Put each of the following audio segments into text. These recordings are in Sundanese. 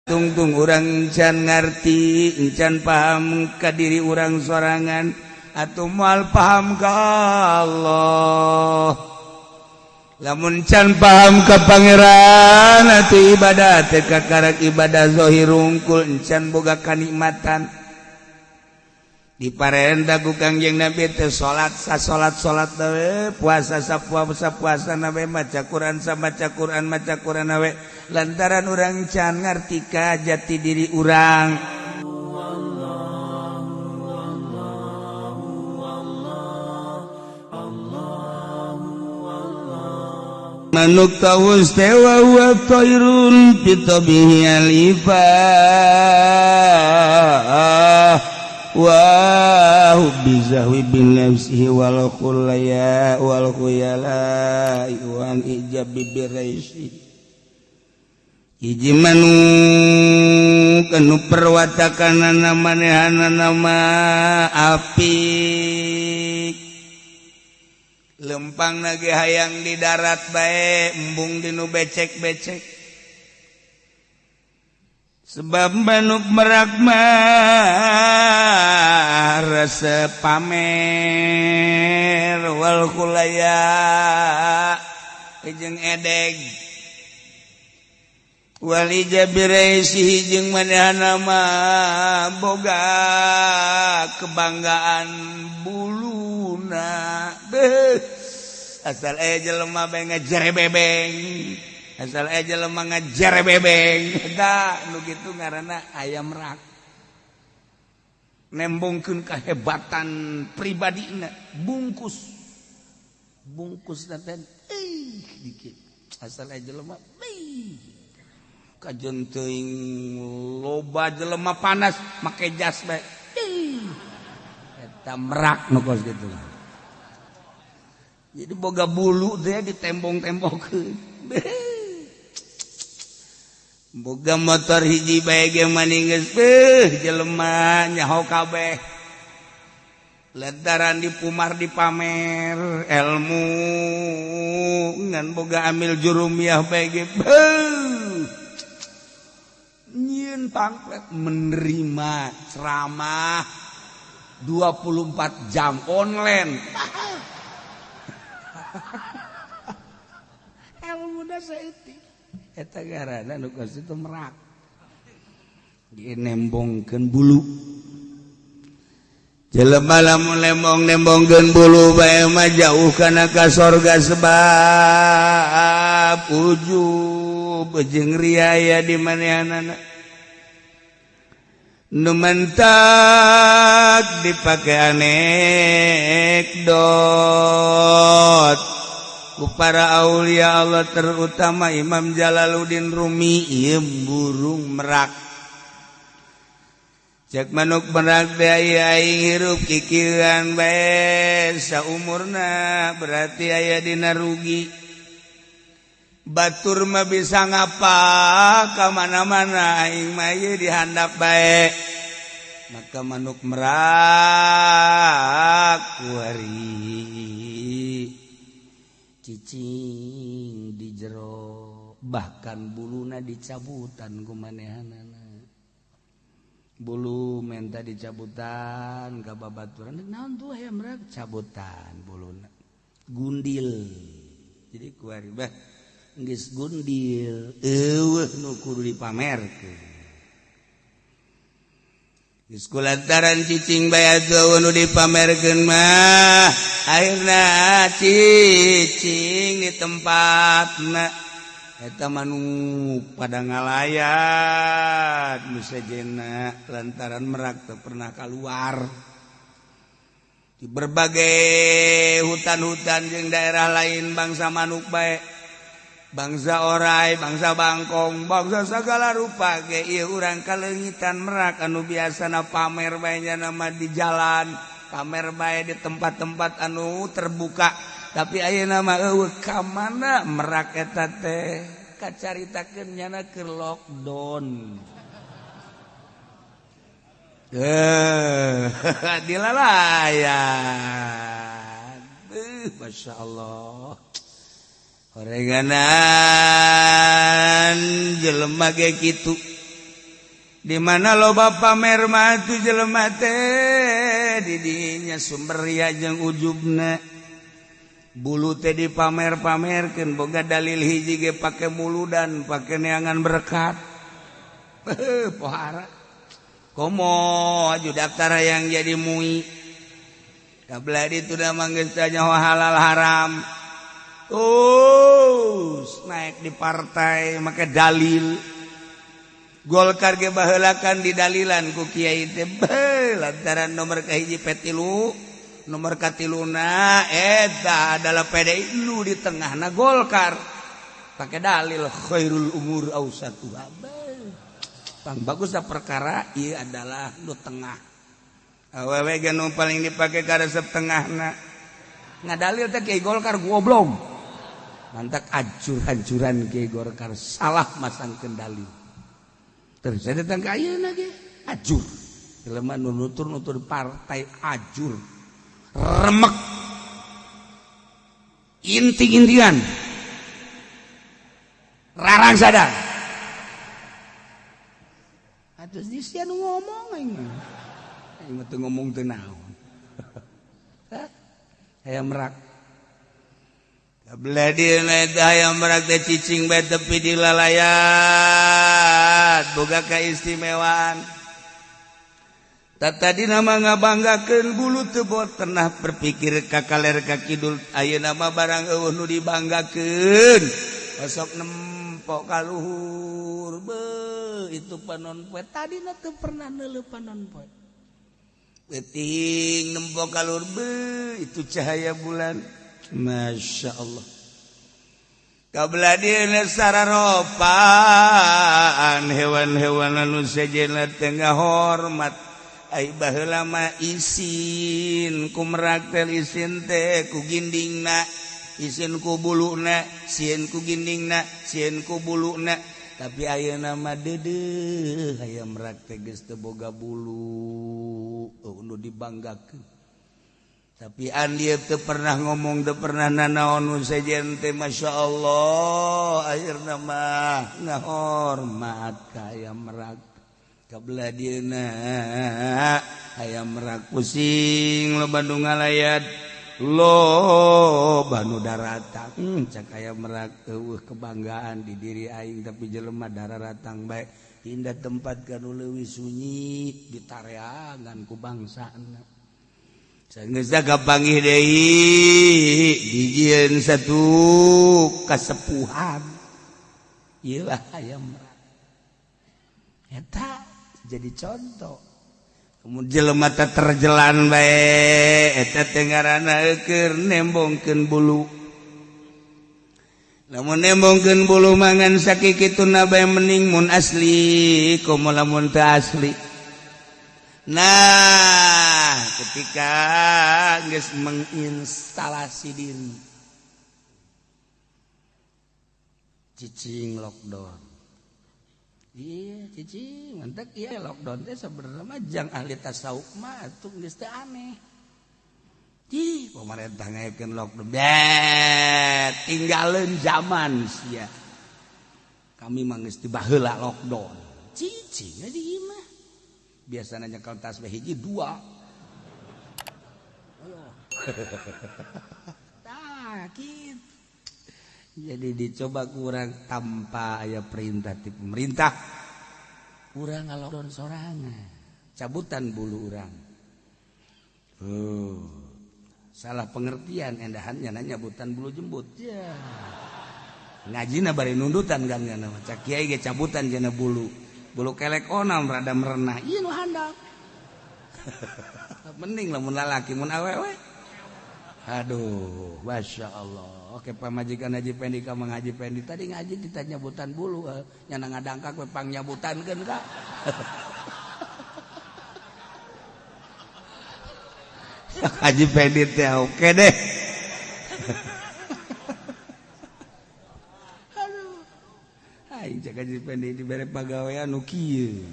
Tungtung urang encan ngarti, encan paham ka diri urang sorangan atuh moal paham ka Allah. Lamun can paham ka Pangeran atuh ibadah teh kakarak ibadah zahir rungkul, encan boga kanikmatan. Diparentah ku Kangjeng Nabi teh salat sa salat salat we, puasa sa puasa puasa na we, maca Quran sa maca Quran maca Quran we, lantaran urang can ngarti ka jati diri urang. Manuk tawus teh wa huwa thairun fi tabihi alifah wa bizahwi bin nafsihi wal khulaya wal khuyala wan ijab bi raisi. Hiji manuk anu perwatakanana manehanana mah apik, lempang nage hayang di darat bae, embung dinu becek-becek. Sebab manuk merak mah rasa pamer wal khulaya jeung edeg wal ijabiraisihi jeung manehana mah boga kebanggaan buluna. Beuh, asal aya jelema bae ngajere bebeng, asal aya jelema ngajere bebeng, eta nu kitu ngaranna ayam merak. Nembongkeun kahebatan pribadina, bungkus bungkus teh dikit, asal aya jelema kajen teuing loba jelema panas make jas bae, eta merak nu kos kitu. Jadi boga bulu teh ditembong-tembongkeun. Boga motor hiji bae ge maning geus beuh jelema nyaho kabeh. Lantaran dipumar dipamer ilmu ngan boga amil jurumiyah bae ge beuh nyieun pamflet menerima ceramah 24 jam online. Ilmu da saeutik eta garana nu kos itu merak. Dinembongkeun bulu. Jelema lamun lembong nembongkeun bulu bae mah jauh kana ka sorga sebab ujub jeung riaya di manehanana. Nu mentak dipake anekdot ku para aulia Allah terutama Imam Jalaluddin Rumi ieu burung merak. Cek manuk merak teh aya aing hirup kikieuan bae saumurna berarti aya dina rugi. Batur mah bisa ngapa ka mana-mana aing mah ieu dihandap bae. Maka manuk merak kuari cicing di jero, bahkan buluna dicabutan ku manehanana. Bulu menta dicabutan ka babaturan naon tuh hayam merak cabutan buluna gundil. Jadi kuari bah geus gundil eueuh nu kudu dipamerkeun. Geus kulantaran cicing bae atuh nu dipamerkeun mah akhirna cicing di tempatna eta manuk pada ngalayat nu sejenna lantaran merak teu pernah kaluar di berbagai hutan-hutan jeung daerah lain bangsa manuk bae, bangsa orai, bangsa bangkong, bangsa segala rupa ge ieu urang kaleungitan merak anu biasana pamer bae nya nama di jalan, pamer bae di tempat-tempat anu terbuka, tapi ayeuna mah eueuh ka mana merak eta teh kacaritakeun nyana keur lockdown. Dilalayan. Masya Allah. Oreganan jelema ge kitu. Di mana loba pamer mah tuh jelema teh, didinya sumber ria jeung ujubna. Bulu teh dipamer-pamerkeun, boga dalil hiji ge pake muludan, pake neangan berkat. Pohara komo aju daftar yang jadi MUI. Kabelah itu dah manggis nyaho halal haram. Terus naik di partai make dalil. Golkar ge baheulakan didalilan ku kiai teh lantaran nomor kahiji P3, nomor katiluna eta adalah PDI, lu di tengahna Golkar pakai dalil khairul umur ausatuha. Pang bagus dah perkara ieu adalah nu tengah. Awewe ge nu paling dipake karesep tengahna. Ngadalil teh kiai Golkar goblok. Mantak hancur-hancuran kiai Golkar salah masangkeun dalil. Terus saya datang ke ayeuna ge ajur. Jelema nu nutur-nutur partai ajur. Remek. Inting-intingan. Rarang sadar. Atuh di sia nu ngomong aing mah. Aing mah teu ngomong teu naon. Hayam merak. Kabelah eta hayam merak teh cicing bae tepi di lalayat. Boga keistimewaan. Tadi nama ngabanggakeun bulu teu pernah berpikir ka kaler ka kidul, ayeuna mah barang eueuh nu dibanggakeun. Osok nempok ka luhur, be itu panon poe tadina teu pernah neuleuh panon poe. Peuting nempok ka luhur, be itu cahaya bulan. Masya Allah. Kabelah dieuna sararopaan hewan-hewan anu sejenna teh ngahormat. Ai baheula mah isin ku merak teh, isin teh ku gindingna, isin ku buluna, sieun ku gindingna, sieun ku buluna. Tapi ayeuna mah deudeuh hayam merak teh geus teu boga bulu, oh, nu dibanggakeun. Tapi andi teu pernah ngomong, teu pernah nanaon nu sejen teh, Masya Allah, akhirna mah ngahormat ka hayam merak. Kabelah dieuna hayam merak pusing, loba nu ngalayat, loba nu daratang. Cak hayam merak, eueuh kebanggaan di diri aing, tapi jelema dararatang bae pindah tempat ka nu leuwih sunyi, ditareangan ku bangsana. Sanggeus kapanggih deui dijieun satu kasepuhan. Ieu lah hayam merak. Eta jadi contoh. Kemudian jelema teh terjelan bae, eta teh ngaranna keur nembongkeun bulu. Lamun nembongkeun bulu mangan sakikituna bae mending mun asli, komo lamun teu asli. Nah, ketika geus menginstalasi diri cicing lockdown. Iya, cicing mantek iya lockdown teh sebenarnya mah jang ahli tasawuf mah atuh geus teu aneh. Ih, pemerintah ngayakeun lockdown. Beh, tinggalin zaman sia. Kami mah geus ti baheula lockdown. Cicing di imah. Biasanya nyekel tasbih hiji dua. Tah, kitu. Jadi dicoba kurang tanpa aya perintah ti pemerintah. Urang ngalockdown sorangan. Cabutan bulu urang. Oh. Salah pengertian endahannya nanya butan bulu jembut. Ya. Ngajina bari nundutan kan nya cak kiai ge cabutan jana bulu. Bulu kelek onam rada merenah. Ieu nu handap. Mending lamun lalaki, mun awewe. Aduh, Masya Allah. Oke, pamajikan Haji Pendi ka Mang Haji Pendi tadi ngaji ditanya nyabutan bulu, nyana ngadangkak we pangnyabutankeun ka. Haji Pendi teh oke deh. Aduh. Aing cek Haji Pendi dibere pagawean nu kieu.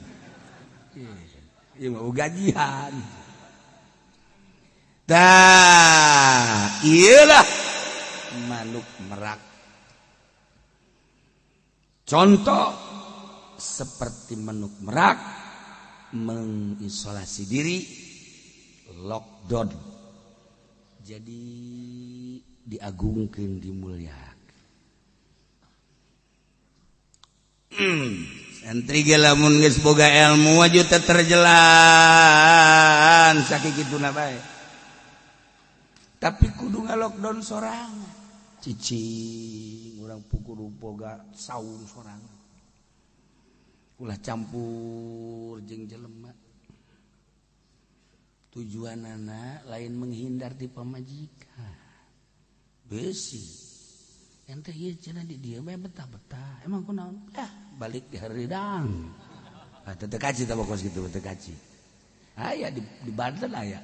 Ieu mah gajian. Tah, iyalah manuk merak. Contoh seperti manuk merak mengisolasi diri, lockdown. Jadi diagungkeun, dimuliakeun. Santri ge lamun geus boga ilmu waju teu terjelan sakituna bae. Tapi kudu ngalockdown sorangan. Cicing urang kudu boga saung sorangan. Ulah campur jeung jelema. Tujuanana lain menghindar ti pamajikan. Besi. Ente ieu cenah di dieu bae betah-betah. Emang kunaon? Ah, balik di haridang. Ah, teu kaci tah kos kitu teu kaci. Aya di Banten aya.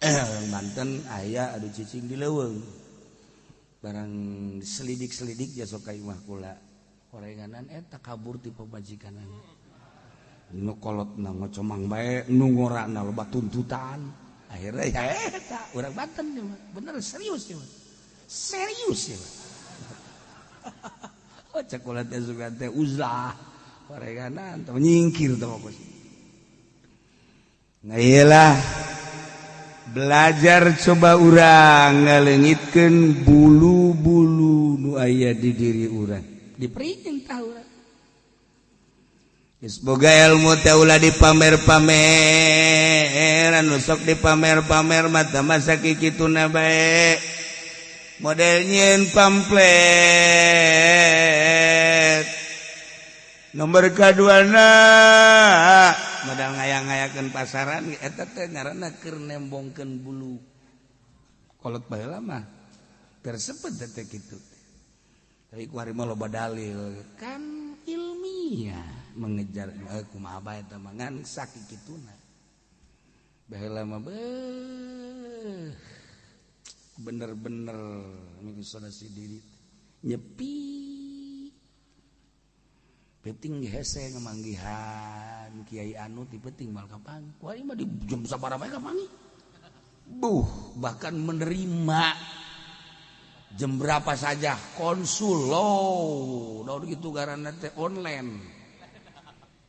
Orang Banten aya anu cicing di leuweung. Barang selidik-selidik ja sok ka imah kula. Horenganan eta kabur ti pamajikanana. Nu kolotna ngocomang bae, nu ngorana loba tuntutan. Akhirnya ya eta urang Banten ieu mah. Bener serius ieu mah. Serius ieu mah. Oh cek kula teh sugan teh uzlah horenganan teh nyingkir teh kos. Nah iyalah belajar coba urang ngaleungitkeun bulu-bulu nu aya di diri urang. Diperintah urang. Geus boga ilmu teh ulah dipamer-pamer, anu sok dipamer-pamer mah teh masa kikituna bae. Model nyieun pamflet. Nomor kaduana modal ngayang-ngayakeun pasaran eta teh ngaranna keur nembongkeun bulu. Kolot baheula mah tersebut teh kitu. Tapi ku ari mah loba dalil kan ilmiah mengejar kumaha bae eta mah ngan sakikituna. Baheula mah beuh bener-bener mengisolasi diri nyepi. Penting hese ngemanggihan kiai anu ti penting mal kapan ku ari mah di jam sabaraha bae kapangi. Buh, bahkan menerima jam berapa saja konsul loh, daun gitu garana teh online.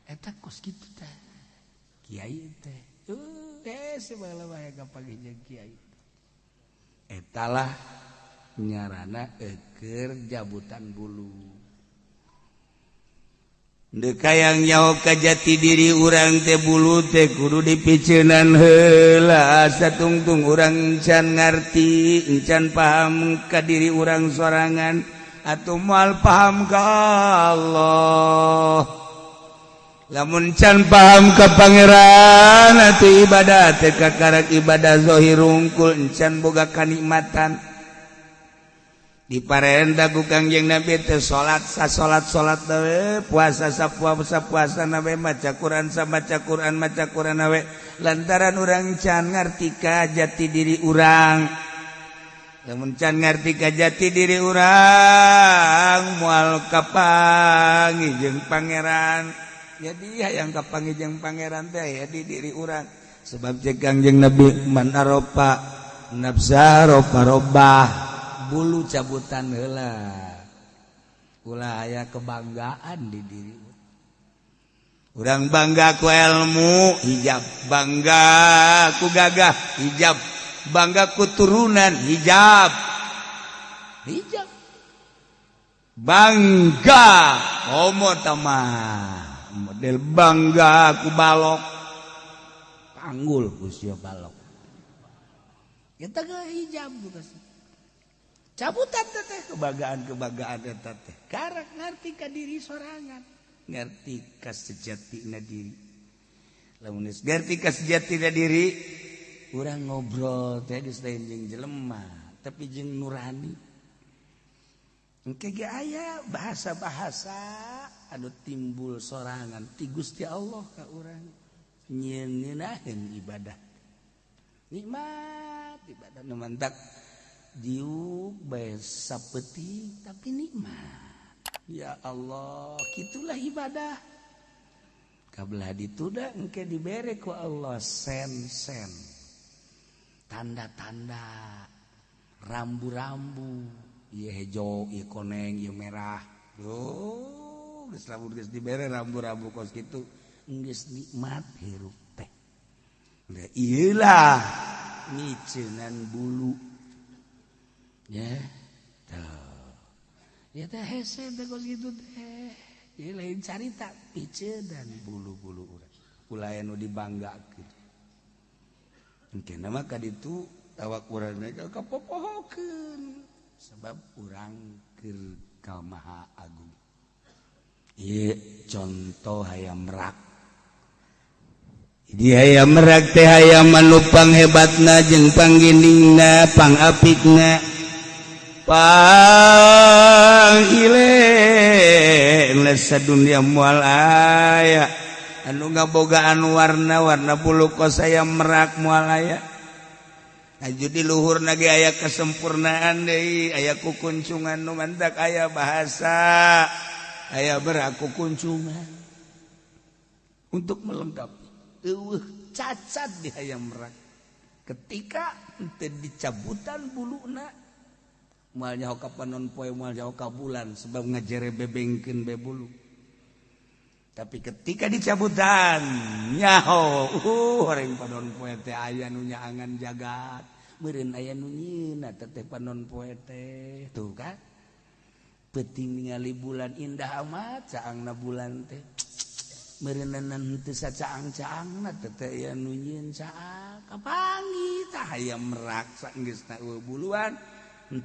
Eta kos kitu teh. Kiai teh. Hese baheula bae kapanggih jeung kiai. Etalah nyarana eukeur jabutan bulu. Deuk hayang nyaho ka jati diri urang teh bulu teh kudu dipiceunan heula satungtung urang can ngarti, encan paham ka diri urang sorangan atuh moal paham ka Allah. Lamun can paham ka Pangeran atuh ibadah teh kakarak ibadah zahir rungkul encan boga kanikmatan. Diparenta ku Kangjeng Nabi teh salat sa salat salat we, puasa sa puasa puasa na we, maca Quran sa maca Quran maca Quran we, lantaran urang can ngarti ka jati diri urang. Lamun can ngarti ka jati diri urang moal kapanggih jeung Pangeran. Jadi hayang kapanggih jeung Pangeran teh ya di diri urang. Sebab cek Kangjeng Nabi man arofa nafsa rofa robah, bulu cabutan heula. Ulah aya kebanggaan di diri urang. Bangga ku ilmu hijab, bangga ku gagah hijab, bangga ku turunan hijab. Hijab. Bangga homo tamah model bangga ku balok panggul ku sia balok. Kita ke hijab juga sih. Cabutan teh kebanggaan-kebanggaan eta teh. Karak ngarti ka diri sorangan, ngarti ka sejatina diri. Lamun geus ngarti ka sejatina diri, urang ngobrol teh geus lain jeung jelema, tapi jeung nurani. Engke ge aya bahasa-bahasa anu timbul sorangan ti Gusti Allah ka urang. Nyieun-nyeunaheun ibadah. Nikmat ibadah nu mantak diuk bae sapeuting tapi nikmat. Ya Allah, kitulah ibadah. Kabelah dituda engke dibere ku Allah sen-sen. Tanda-tanda, rambu-rambu, ieu hejo, ieu koneng, ieu merah. Oh, Geus lamun geus dibere rambu-rambu kos kitu geus nikmat hirup teh. Da ieu lah miceunan bulu. Ya. Tuh. Ya teh hese teh kos kitu teh. Ieu lain carita piceunan bulu-bulu urang. Ulah anu dibanggakeun. Engke mah ka ditu awak urang kapopohokeun sebab urang keur ka Maha Agung. Ieu contoh hayam merak. Di hayam merak teh hayam anu panghebatna jeung pangginingna, pangapikna, pang ile sadunya moal aya anu ngabogaan warna-warna bulu kos hayam merak moal aya. Aju di luhur nage aya kesempurnaan deui, aya kukuncungan nu mantak aya bahasa, aya beraku kuncungan untuk melengkapi. Eueuh cacat di hayam merak. Ketika teu dicabutan buluna moal nyaho ka panon poe, moal nyaho ka bulan sebab ngajere bebengkeun be bulu. Tapi ketika dicabutan nyaho, horeng panon poe teh aya nu nyaangan jagat, meureun aya nu nyieunna teh panon poe teh. Tuh kan. Peuting ningali bulan indah amat caangna bulan teh. Meureunna teu sacaang-caangna teh aya nu nyieun caang. Kapanggih tah hayam merak saenggeusna eueuh buluan,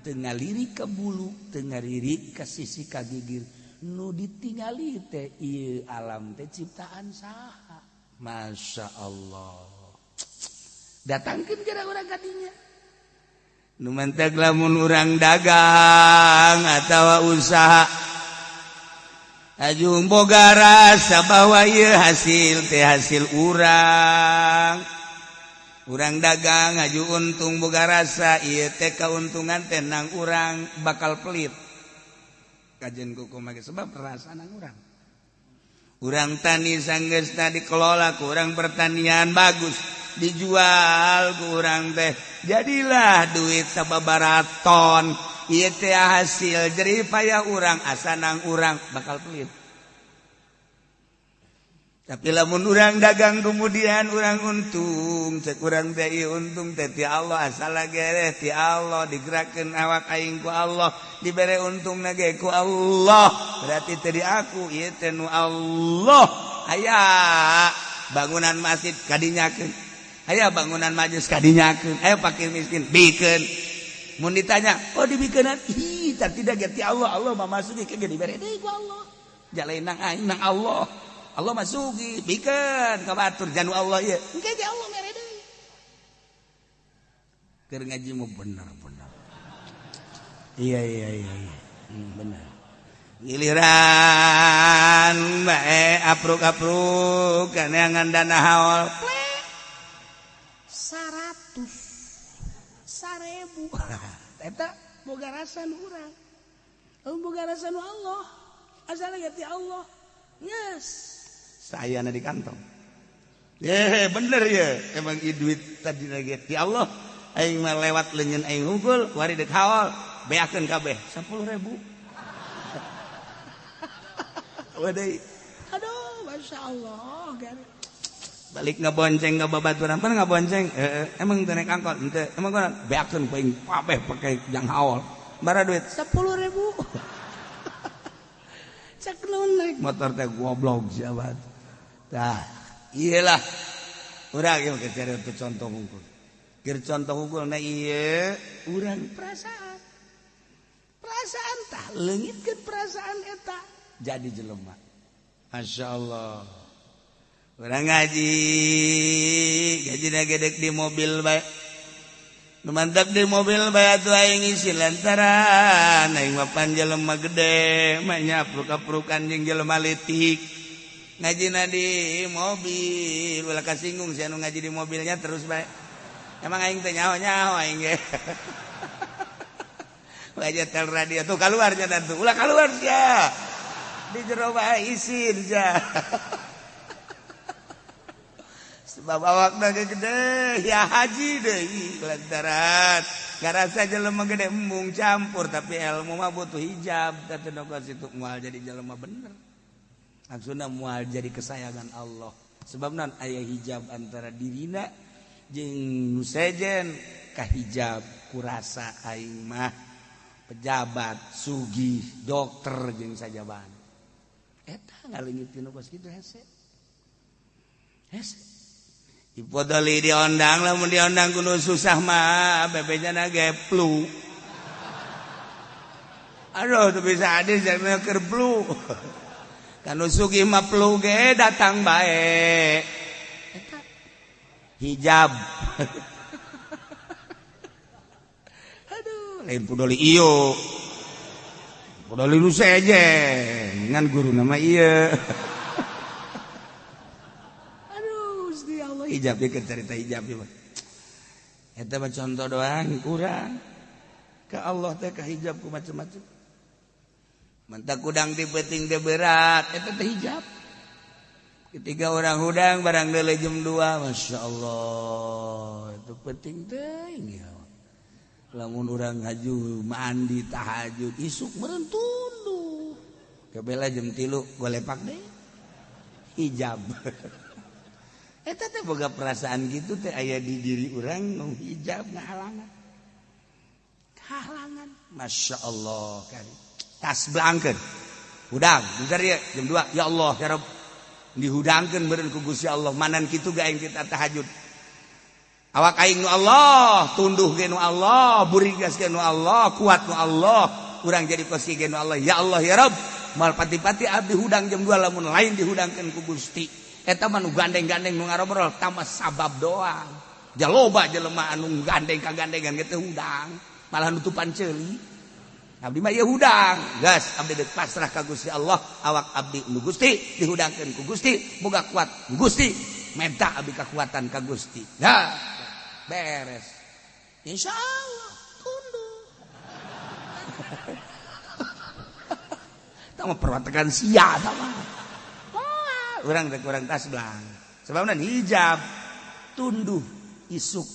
teu ngalirik ka bulu, teu ngalirik ka sisi ka gigir. Nu ditingali teh ieu alam teh ciptaan saha. Masya Allah. Datangkeun gara urang ka dinya. Nu mantak lamun urang dagang atawa usaha ajung boga rasa bahwa ieu hasil teh hasil urang. Urang dagang aju untung boga rasa ieu teh kauntungan teh nang urang bakal pelit. Kajen kuku make sebab rasa nang urang. Urang tani sanggeusna dikelola ku urang pertanian bagus, dijual ku urang teh jadilah duit sababaraton. Ieu teh hasil jerih payah urang asa nang urang bakal pelit. Tapi lamun urang dagang kemudian urang untung, cek urang teh ieu untung teh ti Allah, asal gereh ti Allah, digerakkeun awak aing ku Allah, dibere untungna ge ku Allah, berarti teh di aku ieu teh nu Allah. Aya bangunan masjid kadinyakeun, aya bangunan majelis kadinyakeun, aya fakir miskin bikeun. Mun ditanya, oh dibikeunan, ih tah tidak ge ti Allah, Allah mah masuki ke ge dibere deui ku Allah. Jalain nang aing nang Allah. Allah masuki bikeun ka batur janu Allah ieu. Engke ge Allah mere deui. Keur ngaji mah bener-bener. Iya iya iya iya. Bener. Giliran bae apruk-apruk kaneangan dana haol. Plek. 100 1000. Eta boga rasa nu urang. Boga rasa nu Allah. Asal ge ti Allah. Yes. Saya di kantong. Bener ya. Emang duit tadi lagi ti Allah. Aing mah lewat leunyeun aing hungkul, wari deuk haol, beakeun kabeh 10.000. Wadai. Aduh, Masya Allah. Balik ngebonceng ka babaturan, pan ngabonceng. Emang teu naik angkot, henteu. Emang kunaon? Beakeun ku aing kabeh pake jang haol. Bara duit 10.000. Cek naon naik motor teh goblok siapa. Tah, iyalah. Urang ieu keur cari contoh hungkul. Keur contoh hungkul na ieu urang perasaan. Perasaan tah leungitkeun perasaan eta jadi jelema. Masya Allah. Urang ngaji, gajina gedek di mobil bae. Nu mantak di mobil bae atuh aing isi lantaran aing mah pan jelema gede, mah nyapruk-aprukan jeung jelema leutik. Ngajina di mobil, ulah kasinggung sia nu ngaji di mobilnya terus bae. Emang aing teh nyaho-nyaho aing ge. Waja tel radio tuh keluar nya tuh, ulah keluar sia. Di jero bae isin sia. Sebab awakna ge gede, ya haji deui lantaran ngarasa jelema gede embung campur tapi ilmu mah butuh hijab teh nu ka situ moal jadi jelema bener. Maksudna moal jadi kesayangan Allah. Sebab non aya hijab antara dirina jeung nu sejen kahijab kurasa aing mah pejabat, sugih, dokter jeung sajaban. Eta ngaleungit tinu kos kitu hese. Hese. Ipodoli diondang, lamun diondang kudu susah mah bebejana ge flu. Aduh teu bisa hadir jangan keur flu. Kanu sugih mah flu ge datang bae. Eta hijab. Aduh, lain pudoli ieu. Pudoli nu sejen, ngan guru nama ieu. Aduh, Gusti Allah hijab ieu cerita hijab ieu. Eta mah contoh doang kurang. Ka Allah teh ka hijab ku macem-macem. Mentak hudang di peuting teh berat, eta teh hijab. Ketika orang hudang barang deuleu jam 2, Masya Allah, itu penting teh ya. Lamun urang haju mandi tahajud isuk meureun tunduh. Kebela jam 3 golepak deh. Hijab. Eta teh boga perasaan gitu teh aya di diri urang nu hijab ngahalangan. Halangan. Masya Allah kan. Tas belangkeun. Hudang, bentar ya jam 2. Ya Allah, ya Rabb. Dihudangkeun meureun ku Gusti Allah, manan kitu ga aing kita tahajud. Awak aing nu Allah, tunduh ge nu Allah, burigas ge nu Allah, kuat nu Allah, urang jadi kos ge nu Allah. Ya Allah ya Rabb, moal pati-pati abdi hudang jam 2 lamun lain dihudangkeun ku Gusti. Eta mah nu gandeng-gandeng nu ngarobrol tama sabab doang. Jaloba jelema anu gandeng kagandengan ge teu hudang, malah nutupan ceuli. Abdi mah ieu hudang, gas abdi deuk pasrah ka Gusti Allah, awak abdi nu Gusti dihudangkeun ku Gusti, boga kuat Gusti, menta abdi kekuatan ka Gusti. Dah beres. Insyaallah tunduh. Tah mah perwatekan sia tah mah. Urang teh kurang tas belang. Sebabna hijab tunduh isuk.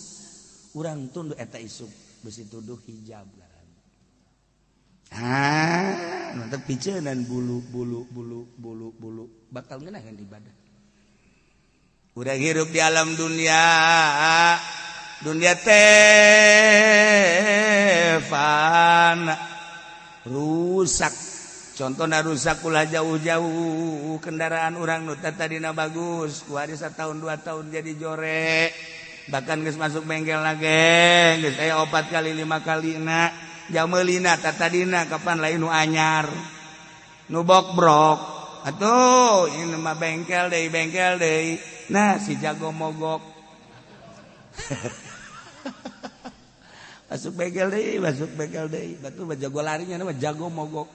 Urang tunduh eta isuk besi tunduh hijab. Ah, mantap picenan bulu bulu bulu bulu bulu bakal ngeunaheun ibadah. Urang hirup di alam dunia, dunia teh fana rusak. Contohna rusak ulah jauh-jauh kendaraan urang nu tadina bagus, ku hari satahun 2 tahun jadi jorek. Bahkan geus masuk bengkel lagi, geus aya 4 kali 5 kali na. Jamelina tatadina kapan lain nu anyar nu bokbrok atuh ini mah bengkel deui nah si jago mogok masuk bengkel deui batu mah jago larinya nama jago mogok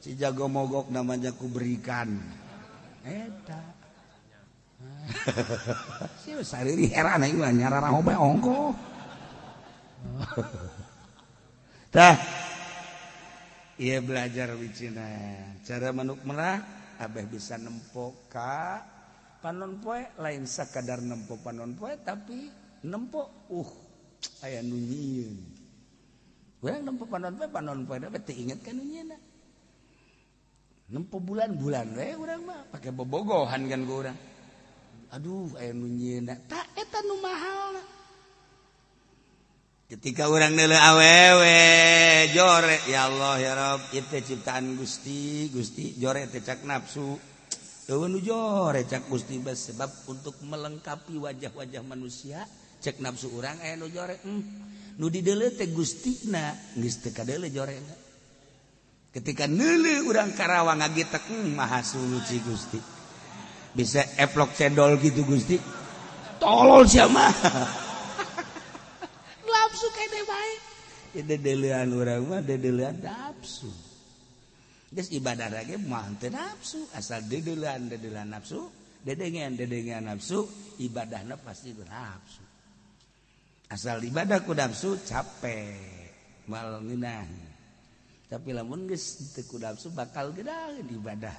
si jago mogok namanya ku berikan eta si sariri heran aing mah nyarara hobe ongkoh. Tah, ia belajar wicina cara manuk merak, abeh bisa nempo ka panon poe lain sakadar nempo panon poe tapi nempo aya nu nyieun. Urang nempo panon poe da teu inget ka nu nyieunna. Nempo bulan-bulan we urang mah pake bobogohan kan ku urang. Aduh aya nu nyieunna, tah eta nu mahalna. Ketika orang neuleuh awewe jore ya Allah ya Rabb ieu teh ciptaan Gusti Gusti jore teh cak nafsu eueuh nu jore cak Gusti bas sebab untuk melengkapi wajah-wajah manusia cek nafsu urang aya nu jore nu dideuleu teh Gustina geus teu kadeuleu jorena ketika neuleuh urang Karawang ngagitek maha suci Gusti bisa eplok cendol gitu Gusti tolol sia mah nafsu kene bae. Ya dedelean urang mah dedelean nafsu. Geus ibadah lagi mah teu nafsu, asal dedelean dedelean nafsu, dedengean dedengean nafsu, ibadahna pasti ku nafsu. Asal ibadah ku nafsu capek, mal ngeunah. Tapi lamun geus teu ku nafsu bakal gedaheun ibadah.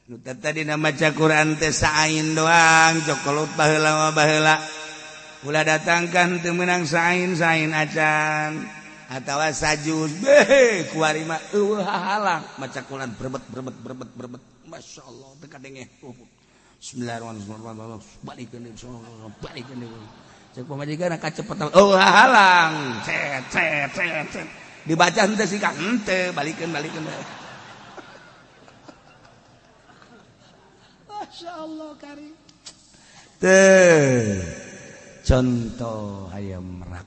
Nu tadina maca Quran teh saain doang, cokolot baheula mah baheula. Ulah datangkan teu meunang sain-sain acan atawa sajuz beh kuari mah eueuh hahalang maca Quran berbet berbet berbet berbet Masya Allah teu kadenge. Bismillahirrahmanirrahim. Balikeun deui, balikeun deui. Cek pamajikan kacepetan. Oh halang. Cet cet cet cet. Dibaca henteu sih Kang, henteu, balikeun balikeun. Masya Allah karim. Teh contoh hayam merak.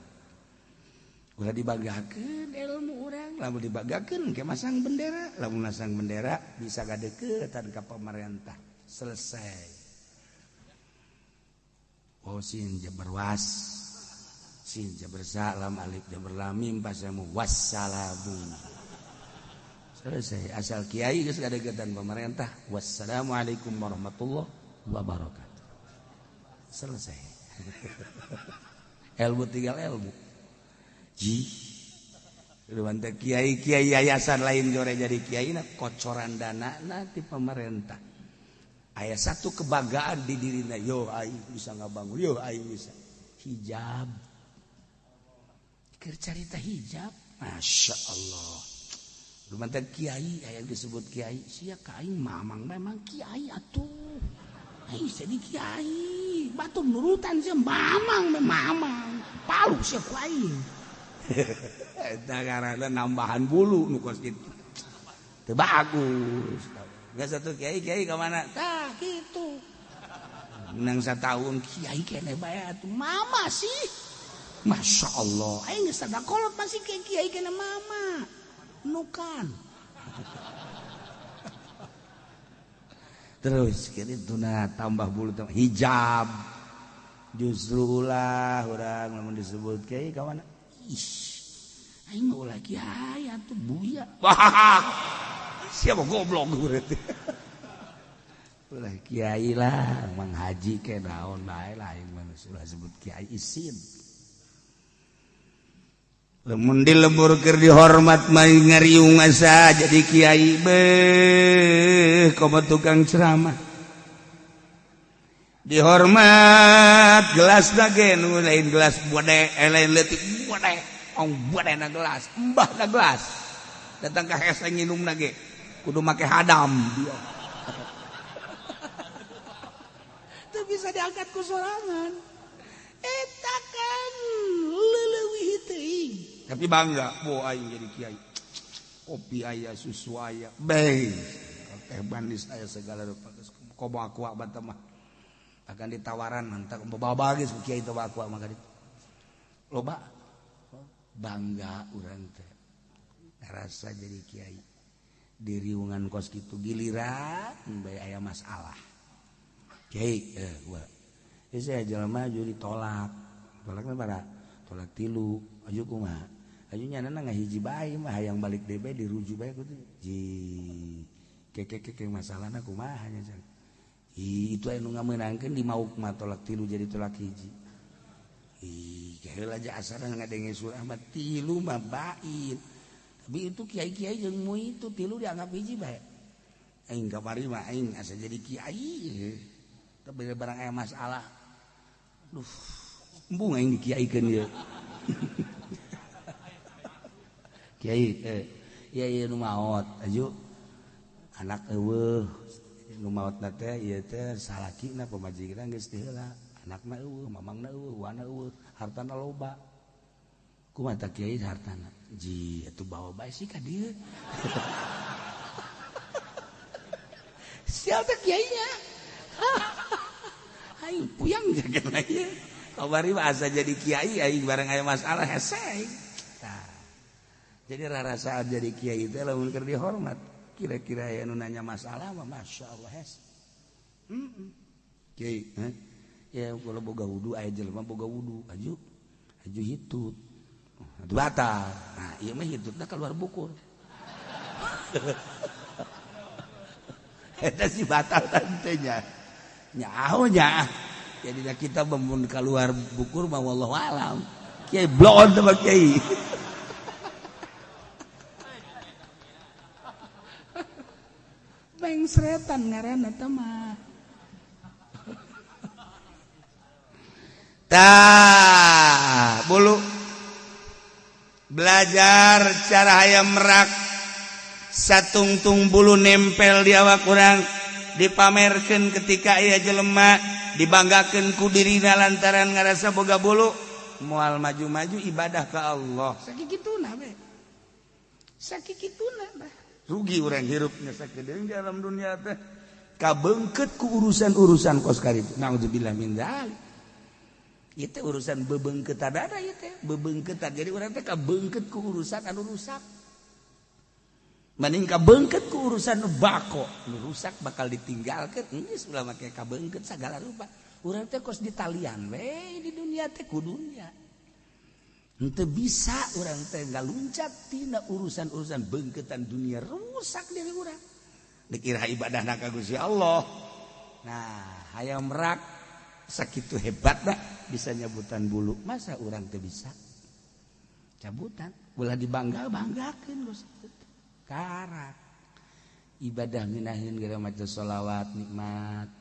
Ulah dibanggakeun ilmu urang, lamun dibanggakeun ke masang bendera, lamun masang bendera bisa gadeukeutan ka pemerintah. Selesai. Oh sin jabar was. Sin jabar sa lam alif jabar lam mim pasamu wassalamu. Selesai. Asal kiai geus gadeukeutan pemerintah. Wassalamualaikum warahmatullahi wabarakatuh. Selesai. Ilmu tinggal ilmu. Ji. Luwanta kiai-kiai yayasan lain jore jadi kiai na kocoran dana na ti pemerintah. Aya satu kebanggaan di dirina, yo aing bisa ngabangun, yo aing bisa. Hijab. Keur carita hijab, Masya Allah. Luwanta kiai aya disebut kiai, sia ka aing mamang memang kiai atuh. Aing jadi kiai, batur nurutan sia mamang memang. Palu sia ku aing. Eta karena nambahan bulu nu kos kitu. Teu bagus. Geus satu kiai-kiai ka mana? Tah kitu. Menang satahun kiai kene bae atuh mama sih. Masya Allah, aing geus sada kolot masih kiai kene mama. Nukan. Terus kitu na tambah bulu tambah hijab. Justru ulah urang lamun disebut kiai ka mana? Ih. Aing mah ulah kiai atuh buya. Wah. Siapa goblok berarti. Ulah kiai lah, mang haji ke naon bae lah aing mah ulah sebut kiai isin. Lamun di lembur keur dihormat mah ngariung asa jadi kiai beuh komo tukang ceramah. Dihormat gelas ge nu lain gelas bode, lain leutik bode, ong bode na gelas, embah na gelas. Datang ka hese nginum na ge kudu make hadam dia. Teu bisa diangkat ku sorangan. Eta kan leuwih teuing. Tapi bangga, bo aing jadi kiai. Kopi aya, susu aya, beh. Teh manis aya segala rupa. Komo aku abad mah. Akan ditawaran mantap bawa geus ku kiai teh aku mah ka ditu. Loba bangga urang teh. Ngarasa jadi kiai. Di riungan kos kitu giliran bae aya masalah. Kiai gua. Ieu saya jelema maju ditolak. Tolakna bara tolak tilu, aju kumaha? Aju nyanana ngahiji bae mah hayang balik deui bae dirujuk bae kudu. Ji keke masalahna kumaha nya cenah. Ih, itu aya nu ngamenangkeun di mauk mah tolak tilu jadi tolak hiji. Ih, heula aja asana ngadenge surah mah tilu mah bain. Tapi itu kiai-kiai jeung mu itu tilu dianggap hiji bae. Aing kamari mah aing asa jadi kiai. Tapi barang aya masalah. Duh, embung aing dikiaikeun ieu. Kiai ieu ieu nu maot aju anak eueuh nu maotna teh ieu teh salakina pamajikan geus teu heula, anakna eueuh, mamangna eueuh, wana eueuh, hartana loba. Kumaha tah kiai hartana? Ji, atuh bawa bae sih ka dieu. Sial teh kiainya. Aing puyang jaga ieu. Kamari mah asa jadi kiai aing bareng aya masalah hese aing. Tah. Jadi rarasaan jadi kiai teh lamun keur dihormat. Kira-kira aya nu nanya masalah mah masyaallah hese. Heeh. Kiai, heh. Ya kalau boga wudu aya jelema boga wudu, aju aju hitut. Atuh batal. Nah, ieu mah hitutna keluar bukur. Eta sih batal tantenya. Nyaho nya. Jadi kita memun keluar bukur mah wallahu alam. Kiai bloon teh kiai. Bengsretan ngaranna teh mah. Tah, bulu belajar cara hayam merak satungtung bulu nempel di awak urang. dipamerkeun ketika aya jelema dibanggakeun ku dirina lantaran ngarasa boga bulu moal maju-maju ibadah ka Allah. Sakituna we, sakituna bah rugi urang hirupnya sakedeung di alam dunia teh kabeungkeut ku urusan-urusan kos karitu. Naudzubillah min dzalik. Ieu teh urusan bebeungkeutan ada ieu teh bebeungkeutan. Jadi urang teh kabeungkeut ku urusan anu rusak. Mending kabeungkeut ku urusan nu bako, nu rusak bakal ditinggalkeun. Geus ulah make kabeungkeut sagala rupa. Urang teh kos ditalian we di dunia teh ku dunia. Henteu bisa urang teh ngaluncat tina urusan-urusan beungkeutan dunia, rusak diri urang. Dikira ibadahna ka Gusti Allah. Nah, hayam merak sakitu hebatna bisa nyabutan bulu. Masa urang teu bisa? Cabutan, ulah dibangga-banggakeun geus. Karak ibadah ngeunaheun gara maca sholawat nikmat,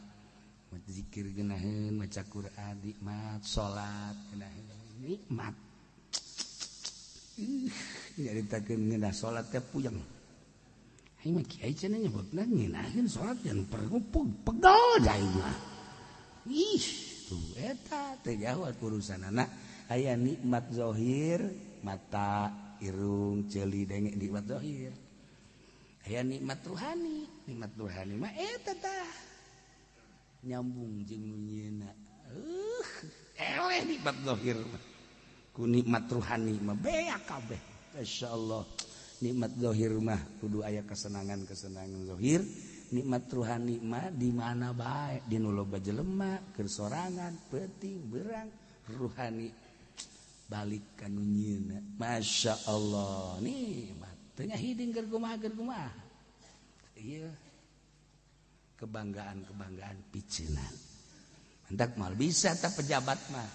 maca zikir ngeunaheun, maca Quran nikmat, salat ngeunaheun nikmat. Nyaritakeun ngeunah salat teh puyeng. Aing mah kiai cenah nyebutna ngeunaheun salat yang pegel aing mah. Ih, tuh eta teh jauh urusanana. Aya nikmat zahir, mata, irung, ceuli, denge nikmat zahir. Aya nikmat ruhani, nikmat ruhani mah eta tah nyambung jeung nu nyieuna. Eleh nikmat zahir mah. Ku nikmat ruhani mah beak kabeh. Masyaallah. Nikmat zahir mah kudu aya kesenangan-kesenangan zahir, nikmat ruhani mah di mana bae, di nu loba jelema, keur sorangan, peuting, berang, ruhani balik ka nu nyieuna. Masyaallah, nikmat. Teu nyahiding keur kumaha. Ieu kebanggaan-kebanggaan piceunan. Mantak mal bisa ta pejabat mah.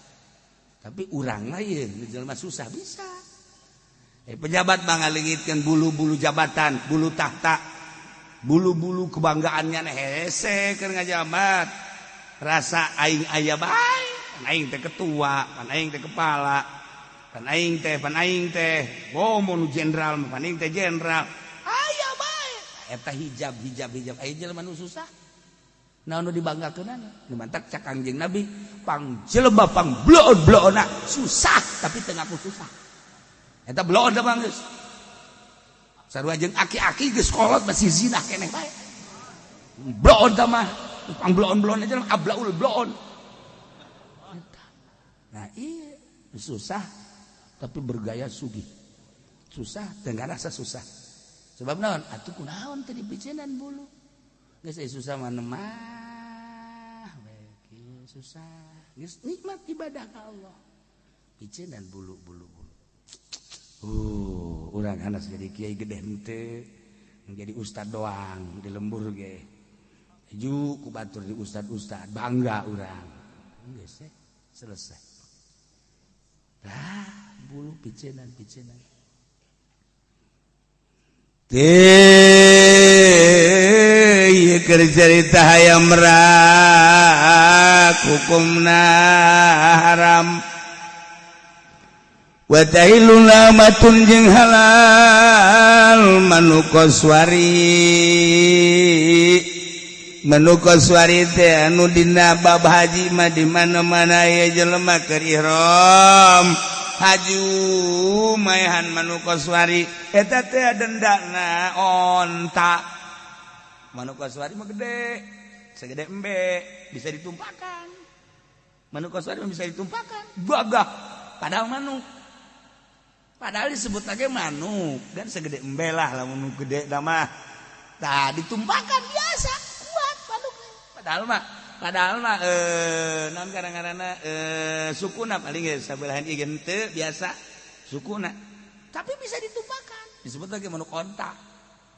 Tapi urang mah ieu jelema susah bisa. Pejabat mah ngalengitkeun bulu-bulu jabatan, bulu tahta, bulu-bulu kebanggaannya hese keur ngajabat. Rasa aing aya bae, pan aing teh ketua, pan aing teh kepala, pan aing teh, bomo nu jenderal, pan aing teh jenderal. Aya bae. Eta hijab hijab hijab aya jelema nu susah. Naon nu dibanggakeunana? Nu mantak cak Kangjeng Nabi, pang jelema pang bloon-bloonna susah tapi teu ngaku susah. Eta bloon da bang geus. Sarua jeung aki-aki geus kolot masih zina keneh bae. Bloon da mah, pang bloon-bloon aja ablaul bloon. Nah, iya susah tapi bergaya sugih. Susah teu ngarasa susah. Sebab naon? Atuh kunaon teu dipiceunan bulu. Geus susah mah nemah we kieu susah. Geus nikmat ibadah ka Allah. Piceunan bulu-bulu. Urang hanas jadi kiai gede henteu, jadi ustad doang di lembur ge. Ju ku batur di ustad-ustad bangga urang. Geus selesai. Lah bulu piceunan. Teh keur carita hayam merak hukumna haram. Wa tahiluna matun jeung halal manukoswari. Manukoswari teh anu dina bab haji mah di mana-mana aya jelema keur ihram haju maehan manukoswari eta teh dendana onta. Manukoswari mah gede, segede embe, bisa ditumpakan. Manukoswari mah bisa ditumpakan, gagah padahal manuk. Padahal disebut lagi manuk dan segede embe lah lamun gede mah. Tah ditumpakan biasa kuat manuk. Padahal mah naon kadang-kadangna sukuna paling geus sabelahan ieu henteu biasa sukuna. Tapi bisa ditumpakan. Disebut lagi manuk onta.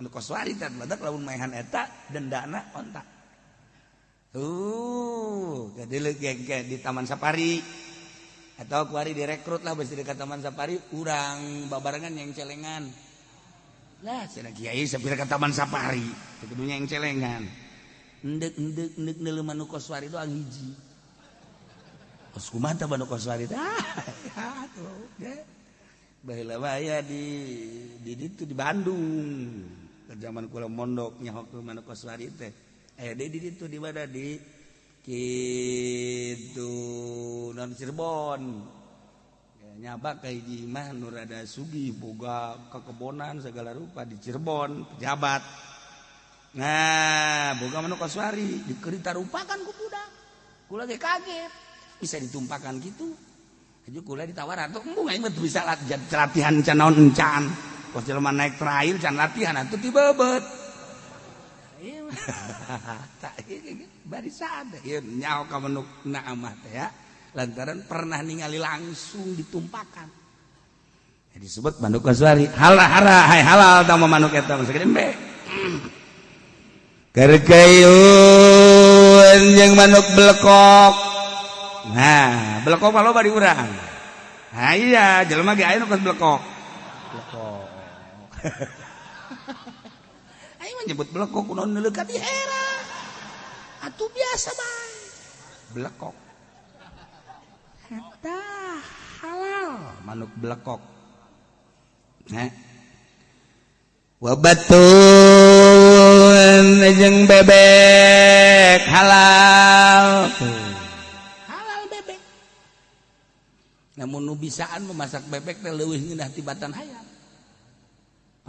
Manuk koswari teh badak lamun maehan eta dendana onta. Jadi leukeun di Taman Safari atau kuari direkrut lah besi dekat Taman Safari urang babarengan yang celengan lah cenah kiai sapira ka Taman Safari teu kudu yang celengan endek endek endek neuleuh manuk koswari doang hiji kos kumaha tah manuk koswari teh atuh ge baheula mah aya di ditu di Bandung ke zaman kula mondok nyaho ke manuk koswari teh. Aya deui di ditu di mana di kitu non Cirebon. Nyabak ka hiji mah nu rada sugih boga kekebonan segala rupa di Cirebon, pejabat. Nah, boga manuk kasuari dikeritarupakan ku budak. Kula ge kaget. Bisa ditumpakan gitu. Aju kula ditawar atuh embung aing mah bisa latihan can naon encan. Kos jelema naik trail can latihan atuh tibeubet. Ieu mah tak ieu barisan ieu nyaho ka manuk naamah teh ya. Lantaran pernah ningali langsung ditumpakan. Ya, disebut manuk kasuari. Halal hara hai halal tah manuk eta mah sagede embe. Kerkayun yang manuk belekok. Nah, belekok mah loba di urang. Nah iya, jelema ge aya nu belekok. Belekok. Aing mah nyebut belekok kunaon neuleuh ka di era. Atuh biasa bae. Belekok. Eta halal manuk belekok. Nah. Wabatun jeung bebek halal. Halal bebek. Namun nu bisaan memasak bebek teh leuwih ngeunah tibatan hayam.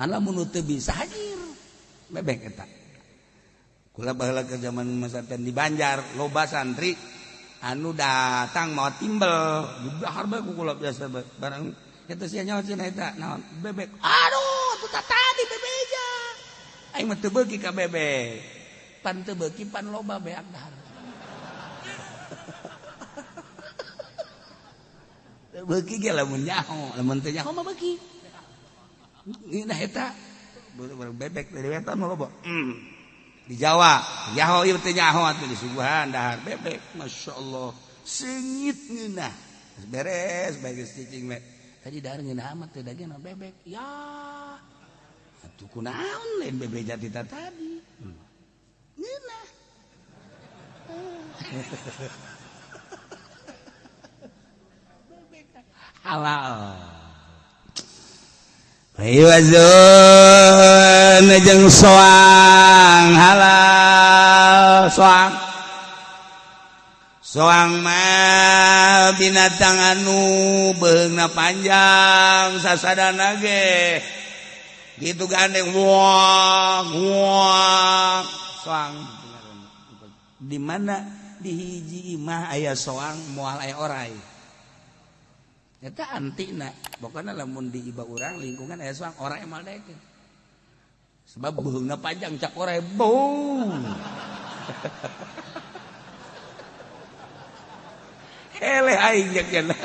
Lamun nu teu bisa hajir bebek eta. Kula baheula ke zaman masantren di Banjar, loba santri anu datang mau timbel, didahar bae ku kula biasa barang eta sia nyaho cenah eta naon bebek. Aduh, atuh tadi bebeja. Aing mah teu beuki ka bebek. Pan teu beuki pan loba beak dahar. Teu beuki ge lamun nyaho, lamun teu nyaho mah beuki. Nah eta bebek dari wetan mah loba. Di Jawa, nyaho ieu teh nyaho atuh disuguhan dahar bebek, masyaallah. Seungit ngeunah. Beres bae geus cicing we. Tadi dahar ngeunah amat teh daging bebek. Ya. Atuh kunaon lain bebek jati tadi. Ngeunah. Bebek halal. Wazun jeung soang halal soang. Soang mah binatang anu beungna panjang sasadana ge. Gitu gandeng wang wang soang. Di mana di hiji imah aya soang moal aya orai. Eta antina, pokokna lamun di iba urang lingkungan aya soang orai moal daekeun. Sebab beuheungna panjang cak orai bau. Eleh aing jeung cenah.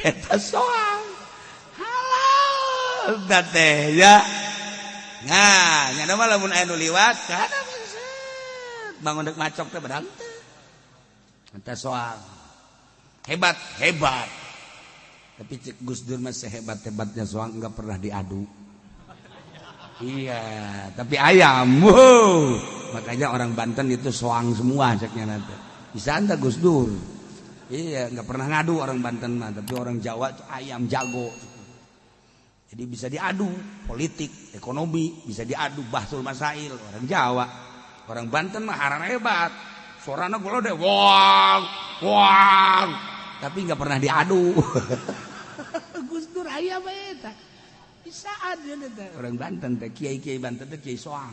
Eta soang halal teh ya. Nah, nya mah lamun aya nu liwat kana bangun deuk macok teh bedang teh. Eta soang. Hebat, hebat. Tapi cek Gus Dur mah sehebat-hebatnya soang enggak pernah diadu. Iya, tapi ayam. Wow. Makanya orang Banten itu soang semua ceknya nanti. Bisa anda Gus Dur. Iya, nggak pernah ngadu orang Banten mah, tapi orang Jawa itu ayam jago. Jadi bisa diadu politik, ekonomi, bisa diadu bahsul masail orang Jawa. Orang Banten mah haran hebat. Suarana gua deh, wang, wang. Tapi nggak pernah diadu. Gus Dur ayam eta. Bisa ada teh orang Banten teh, kiai-kiai Banten teh kiai soang.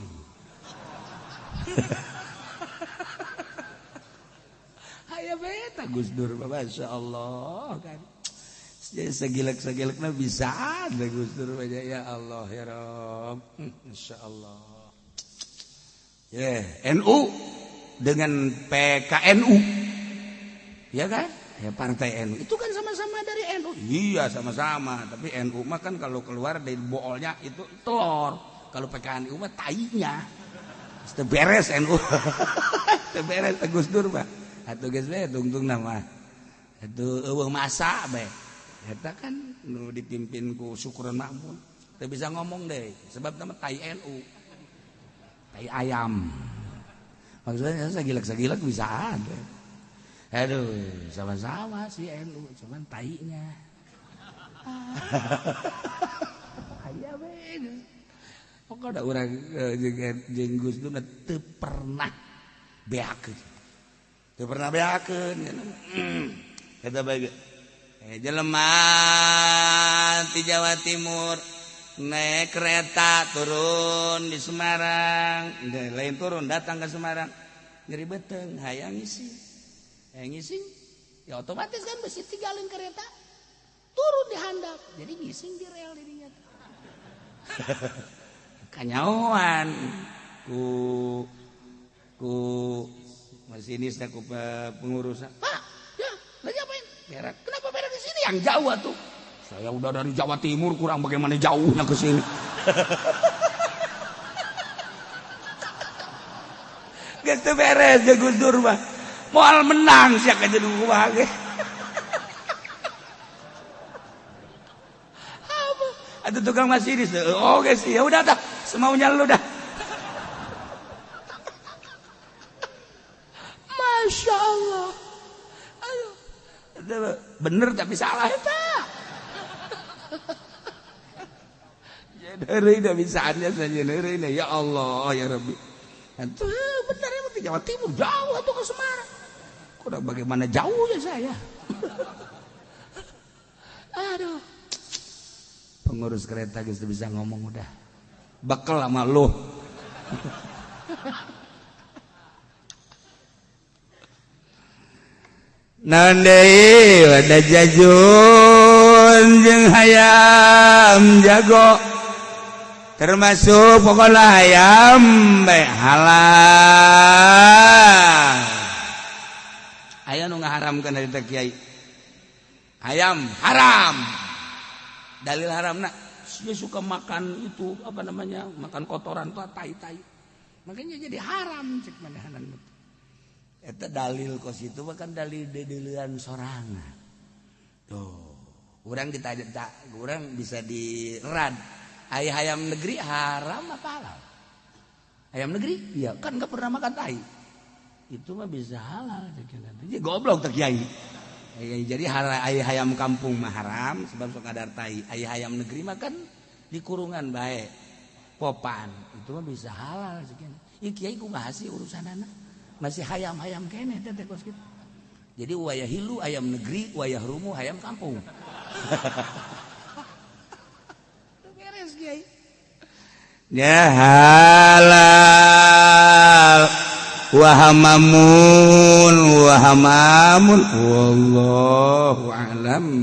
Aya beta Gus Dur, Masya Allah kan. Segilek-segilekna bisa ada Gus Dur ya Allah ya Rob. Masya Allah. Yeah, NU dengan PKNU. Ya kan? Ya partai NU itu kan sama-sama dari NU. Iya sama-sama, tapi NU mah kan kalau keluar dari boolnya itu telur. Kalau PKNU mah tainya. Teu beres NU. Teu beres Gus Dur mah. Atuh geus we tungtung nama. Atuh eueuh masa bae. Eta kan nu dipimpin ku Syukron Makmun. Teu bisa ngomong deh, sebab nama tai NU. Tai ayam. Maksudnya sagilek-sagilek bisa ada. Aduh, sama-sama sih NU, cuman tainya. Aya we. Pokoknya urang jeung Gus Dur teu pernah beakeun. Teu pernah beakeun. Eta bae jelema ti Jawa Timur naik kereta turun di Semarang, lain turun datang ke Semarang nyeri beteng hayang ngisi, hayang ngising ya otomatis kan mesti tinggalin kereta turun di handap, jadi ngising di rel dirinya. Kanyaoan ku ku masinis ku pengurus, Pak ya lagi apain berak, kenapa berak di sini yang jauh tuh? Saya udah dari Jawa Timur, kurang bagaimana jauhnya ke sini. Geus beres ya Gus Dur mah. Moal menang sia ka jadi kumaha ge. Apa? Atuh tukang masinis. Oke sih, ya udah dah, semaunya lu dah. Masya Allah. Aduh. Bener tapi salah eta. Heureuy da bisaannya saja heureuy ya Allah ya Rabbi. Atuh bener ya di Jawa Timur jauh atuh ke Semarang. Kuda bagaimana jauhnya saya. Aduh. Pengurus kereta geus bisa ngomong udah. Bekel sama lu. Naon deui wada jajun jeung hayam jago. Termasuk pokoknya ayam bae halal. Aya nu ngaharamkeun dari teh kiai. Ayam haram. Dalil haramna dia suka makan itu apa namanya? Makan kotoran tuh tai-tai. Makanya jadi haram cek manahanan. Eta dalil kos itu bahkan dalil dedeulean sorangan. Tuh, urang ditanya, urang bisa dirad. Ayam negeri haram apa halal? Ayam negeri? Iya, kan nggak pernah makan tai. Itu mah bisa halal. Jadi goblok tak kiai. Jadi ayam kampung mah haram sebab sok kadar tai. Ayam negeri mah kan di kurungan bae. Popan itu mah bisa halal. Ieu kiai kumaha sih urusanana? Masih hayam-hayam keneh teh kos kitu. Jadi wayah hilu ayam negeri, wayah rumu ayam kampung. Ya halal wahamamun wahamamun wallahu a'lam.